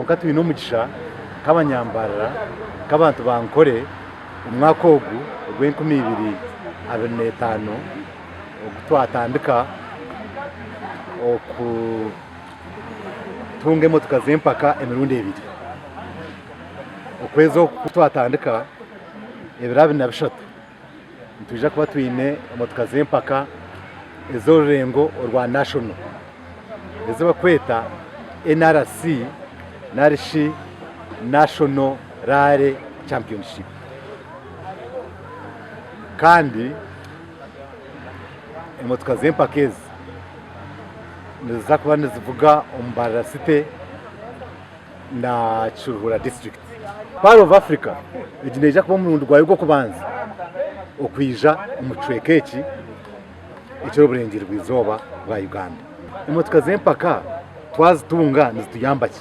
Kwonka twine omugisha nk'abanyambarara, nk'abantu ba Nkore, omwaka ogu ogw'enkumi ibiri 25 ogu twatandika okutunga emotoka z'empaka emirundi ebiri. Okwezi oku ku twatandika ebiro 23 nitwija kuba twine emotoka z'empaka ez'orurengo orwa national ezi barikweta NRC narishi National Rally Championship kandi emotoka z'empaka ezi niziza kuba nizivuga omu Mbarara City na Kiruhura district. Pearl of Africa egi neija kuba omurundi gwayo gw'okubanza okwija omu kicweka eki eky'oburengyerwa izooba bwa Uganda. Emotoka z'empaka twazitunga nizituyamba ki?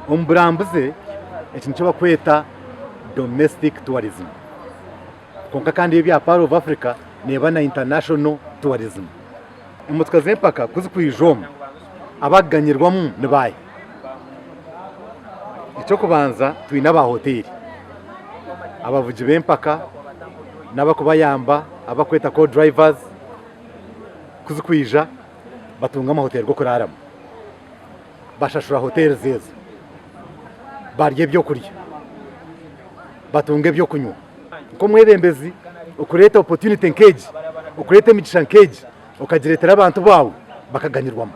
Omu burambuze eki nikyo barikweta domestic tourism kwonka kandi ebya Pearl of Africa neeba na international tourism. Emotoka z'empaka ku zirikwija omu, abakuganyirwamu ni baahi? Eky'okubanza twine aba hoteeri, abavugi b'empaka n'abarikubayamba abarikweta co-drivers ku zirikwija batunga amahoteeri g'okuraaramu, bashashura hoteeri ezo, barya ebyokurya, batunga ebyokunywa. Nk'omwebembezi okureeta opportunity nk'egi, okureeta emigisha nk'egi okagireetera abantu baawe bakaganyirwamu.